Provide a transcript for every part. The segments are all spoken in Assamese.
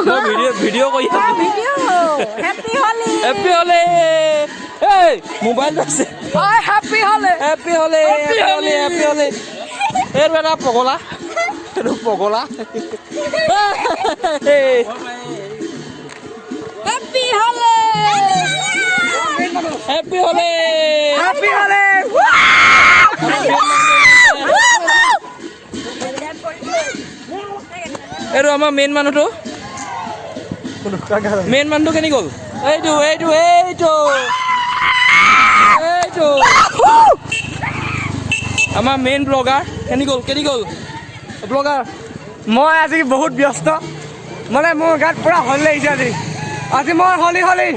মই ভিডিঅ' ভিডিঅ' কৰি আছো। হেপী হলি। হেপী হলি। এই মোবাইলটো আছে। হেপী হলি। হেপী হলি, হেপী হলি, হেপী হলি। এইটো এটা পগলা, এইটো পগলা। হেপী হলি। হেপী হলি। হেপী হলি। এইটো আমাৰ মেইন মানুহটো, মেইন মানুহটো কেনি গ'ল? এইটো এইটো এইটো এইটো আমাৰ মেইন ব্লগাৰ কেনি গ'ল? কেনি গ'ল ব্লগাৰ? মই আজি বহুত ব্যস্ত, মানে মোৰ গাত পুৰা হলি লাগিছে আজি। আজি মই হলি হলি,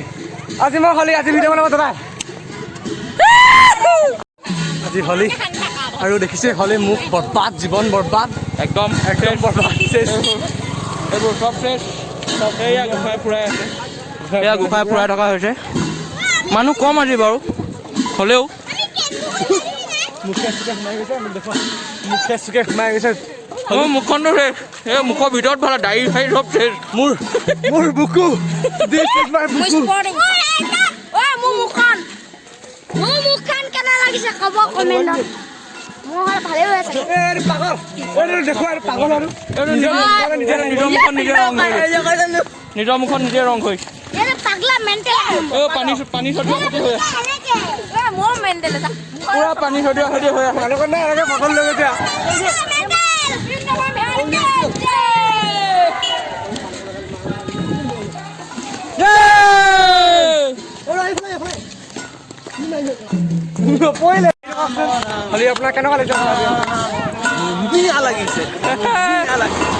আজি মই হলি, আজি ভিডিঅ' বনাব দাদা। আজি হলি আৰু দেখিছে হলি মোক বৰবাদ, জীৱন বৰবাদ। একদম। একদম বৰবাদ, চেচ। এইবোৰ চব ফ্ৰেছ। এয়া গোসাঁই ফুৰাই আছে, এয়া গোসাঁই ফুৰাই থকা হৈছে। মানুহ কম আজি বাৰু, হ'লেও মুখে চুকে সোমাই গৈছে, মোক দেখুৱা, মুখে চুকে সোমাই গৈছে। মোৰ মুখখনটো শেষ, এই মুখৰ ভিতৰত ভালে দাড়ি চাড়ি চব শেষ। মোৰ বুকু, this is my বুকু। ঐ, মোৰ মুখখন কেনে লাগিছে ক'ব কমেণ্টত। মোৰ হ'লে ভালেই হৈ আছে। এই এইটো পাগল, এইটো দেখুৱা, এইটো পাগল আৰু এইটো নিজৰ নিজৰ মুখত নিজে ৰং কৰি, নিজৰ মুখত নিজে ৰং কৰি। এইটো পাগলা মেণ্টেল। এই পানী পানী ছটিওৱা সৈতে হৈ আছে। মোৰ মেণ্টেল এটা। পুৰা পানী ছটিওৱা সৈতে হৈ আছে। মানুহ নাই, এনেকে পাগল লৈ গৈছে। নপৰিলে হলি আপোনাৰ কেনেকুৱা লাগিছে? বিয়া লাগিছে।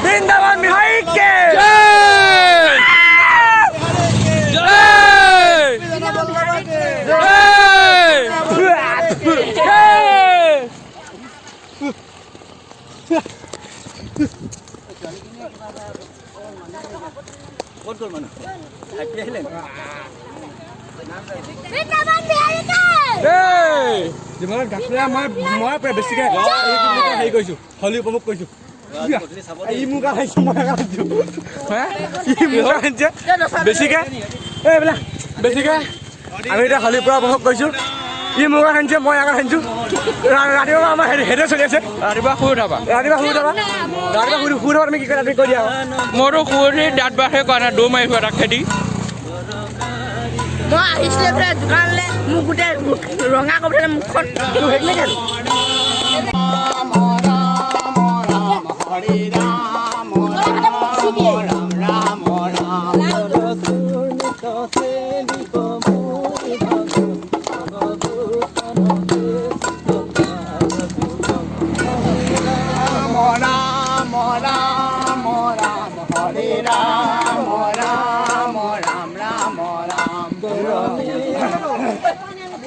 বৃন্দাবন বিহাৰী কে জয়! জয়! জয়! জয়! ক'ত গ'ল মানুহ? থাকি আহিলে। বৃন্দাবন বিহাৰী কে জয়! জীৱনত গাখীৰ মই বেছিকে হেৰি কৰিছো, হলি উপভোগ কৰিছো। ই মোক আহিছে, মই আহিছো। হে? ই মোক আহিছে বেছিকে, এইবিলাক বেছিকে। আমি এতিয়া হলি পুৰা উপভোগ কৰিছো। ই মোক আনিছে, মই আগত আনিছো। ৰাতিপুৱা আমাৰ সেইটোৱে চলি আছে। ৰাতিপুৱা শুই উঠাবা। ৰাতিপুৱা শুই উঠাবা, ৰাতিপুৱা শুই উঠাবা। তুমি কি কৰা, তুমি কৈ দিয়া। মইতো শুই উঠি দাঁত ব্ৰাছে কৰা নাই, দৌৰ মাৰিছো এটা খেদি। মই আহিছিলো এইফালে দোকানলৈ, মোক গোটেই ৰঙা কৰি পেলাই মুখখন।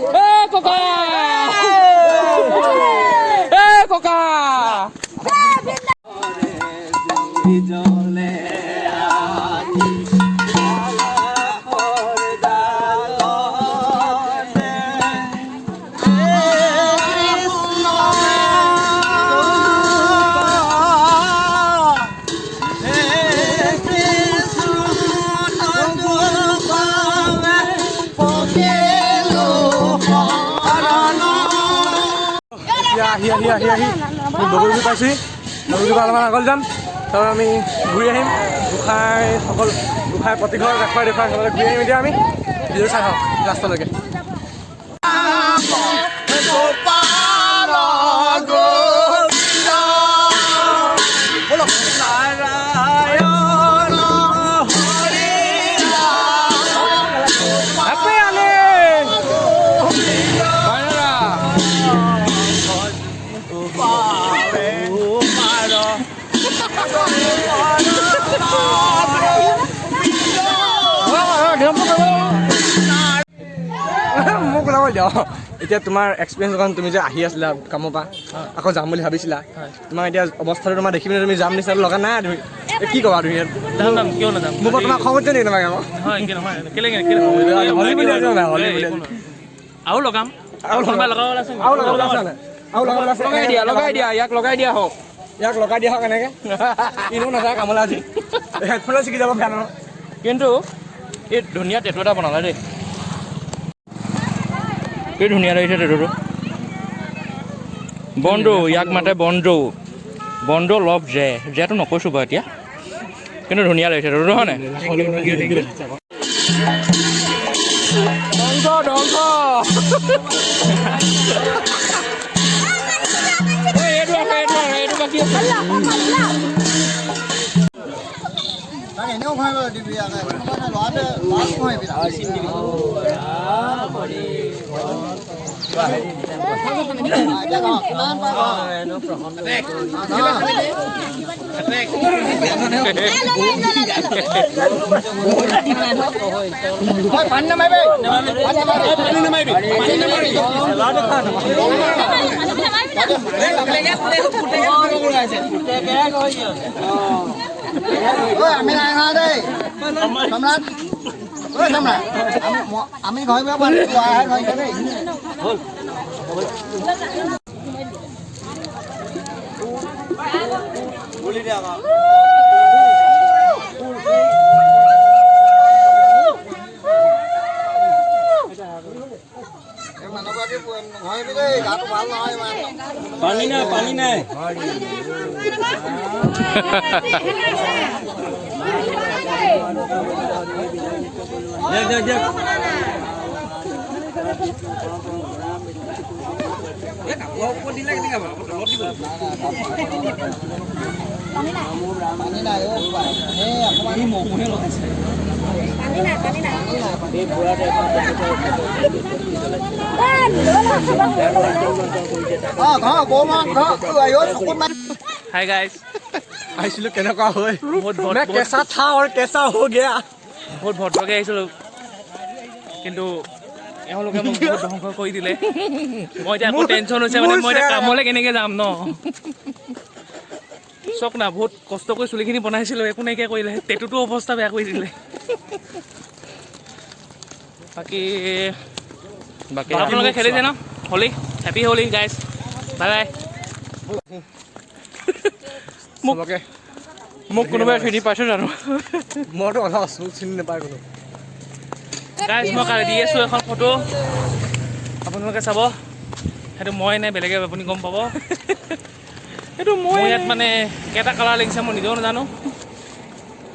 এ ককা, এ ককা। জলে এতিয়া আহি আহি আহি আহি বগৰীগুৰি পাইছোহি। বগৰীগুৰি অলপমান আগলৈ যাম, তাৰপৰা আমি ঘূৰি আহিম। গোঁসাই সকলো, গোঁসাই প্ৰতিঘৰ দেখুৱাই দেখুৱাই সকলোৱে ঘূৰি আহিম। এতিয়া আমি ভিডিঅ' চাই থাকক লাষ্টলৈকে। হেপী হলি। মাইনাৰা। মোক ওলাব দিয়ক। এতিয়া তোমাৰ এক্সপিৰিয়েঞ্চ কাৰণ তুমি যে আহি আছিলা কামৰ পৰা, আকৌ যাম বুলি ভাবিছিলা, তোমাৰ এতিয়া অৱস্থাটো তোমাৰ দেখি পিনে তুমি যাম নিচিনা লগা নাই। তুমি এ কি ক'বা তুমি? যাম যাম, কিয় নাযাম? মোৰ পৰা তোমাৰ খং উঠিছে নেকি তোমাক আকৌ? নহয়, কিয় নহয়, কেলে কেলে? হলি বুলি আহিছো নাই, হলি বুলি। আৰু লগাম। আৰু কোনোবা লগাব আছে? আৰু লগাব আছে নাই? আৰু লগাব আছে। লগাই দিয়া, লগাই দিয়া, ইয়াক লগাই দিয়া হওক। ইয়াক লগাই দিয়া হওক এনেকৈ, এনেও নাযায় কামলৈ আজি, হেডফোনে ছিগি যাব ফেনৰ। কিন্তু এই ধুনীয়া টেটু এটা বনালে দেই, কি ধুনীয়া লাগিছে টেটুটো। বন্ধু ইয়াক মাতে বন্ধু, বন্ধু লভ জে, জেটো নকৈছোঁ বাৰু এতিয়া, কিন্তু ধুনীয়া লাগিছে টেটুটো, হয় নাই? ধ্বংস ধ্বংস। এইটো আছে, এইটো আছে, এইটো বাকী আছে। আমি নাই হোৱা দেই সম্ৰাট, ঐ সম্ৰাট, আমি ঘৰ দেই। পানী নাই, পানী নাই। দিয়ক দিয়ক। হাই গাইজ, আহিছিলোঁ কেনেকুৱা হৈ, কেঁচা থা আৰু কেঁচা হৈ গয়া। বহুত ভদ্ৰকৈ আহিছিলোঁ, কিন্তু এওঁলোকে মোক বহুত ধ্বংস কৰি দিলে। মই এতিয়া আকৌ টেনশ্যন হৈছে, মানে মই এতিয়া কামলৈ কেনেকৈ যাম ন। চাওক না, বহুত কষ্ট কৰি চুলিখিনি বনাইছিলোঁ, একো নাইকিয়া কৰিলে, টেটুটো অৱস্থা বেয়া কৰি দিলে। বাকী বাকী আপোনালোকে খেলিছে ন Holi? Happy Holi guys, bye bye. মোক কোনোবাই চিনি পাইছে জানো? মইতো কথা আছোঁ, চিনি নাপায় কোনো। গাইজ, মই কালি দি আছোঁ এখন ফটো, আপোনালোকে চাব, সেইটো মই নে বেলেগে আপুনি গম পাব। সেইটো মই ইয়াত মানে কেইটা কালাৰ লাগিছে মই নিজেও নাজানো,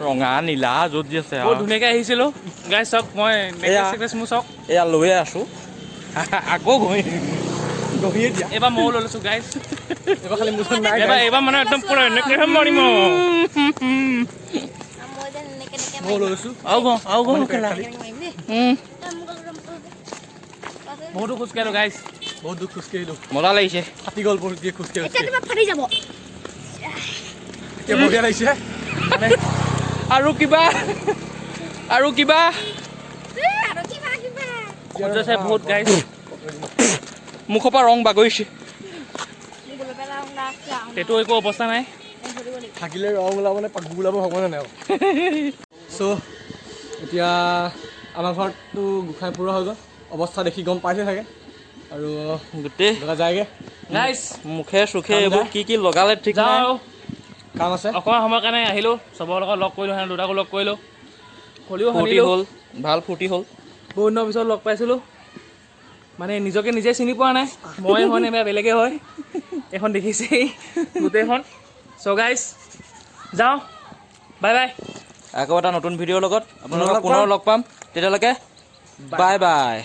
ৰঙা নীলা য'ত যি আছে। বহুত ধুনীয়াকৈ আহিছিলোঁ গাইজ। চাওক মই নেকলেছ মোৰ চাওক, এয়া লৈয়ে আছোঁ আকৌ ঘঁহি ঘঁহিয়ে দিয়া। এইবাৰ ময়ো লৈ লৈছোঁ গাইজ, এইবাৰ খালি মোৰ নাই, এইবাৰ মানে একদম পূৰা এনেকৈহে মাৰিম। ময়ো লৈ লৈছোঁ। আৰু গওঁ, আৰু গওঁ, বহুতো খোজকাঢ়িলোঁ গাইজ, বহুত দূৰ খোজকাঢ়িলোঁ, মজা লাগিছে, ফাটি গ'ল বহুত খোজকাঢ়ি। ফাটি যাব এতিয়া, বঢ়িয়া লাগিছে। আৰু কিবা, আৰু কিবা বহুত গাইজ, মুখৰ পৰা ৰং বাগৰিছে। সেইটো একো অৱস্থা নাই, থাকিলে ৰং ওলাব নে পাগু ওলাব ভগৱানে নাই। চ' এতিয়া আমাৰ ঘৰততো গোঁসাই পুৰা হৈ গ'ল, অৱস্থা দেখি গম পাইছে চাগে। আৰু গোটেই যায়গৈ গাইজ, মুখে চুখে এইবোৰ কি কি লগালে ঠিক নাই, কাম আছে। অকণমান সময়ৰ কাৰণে আহিলোঁ, চবৰ লগত লগ কৰিলোঁ, সিহঁত দুটাকো লগ কৰিলোঁ, হোলীও ফূৰ্তি হ'ল, ভাল ফূৰ্তি হ'ল। বহুত দিনৰ পিছত লগ পাইছিলোঁ, মানে নিজকে নিজে চিনি পোৱা নাই, মই হয় নে বেলেগে হয়, এইখন দেখিছেই গোটেইখন। চ' গাইজ যাওঁ, বাই বাই। আকৌ এটা নতুন ভিডিঅ'ৰ লগত আপোনালোকক পুনৰ লগ পাম, তেতিয়ালৈকে বাই বাই।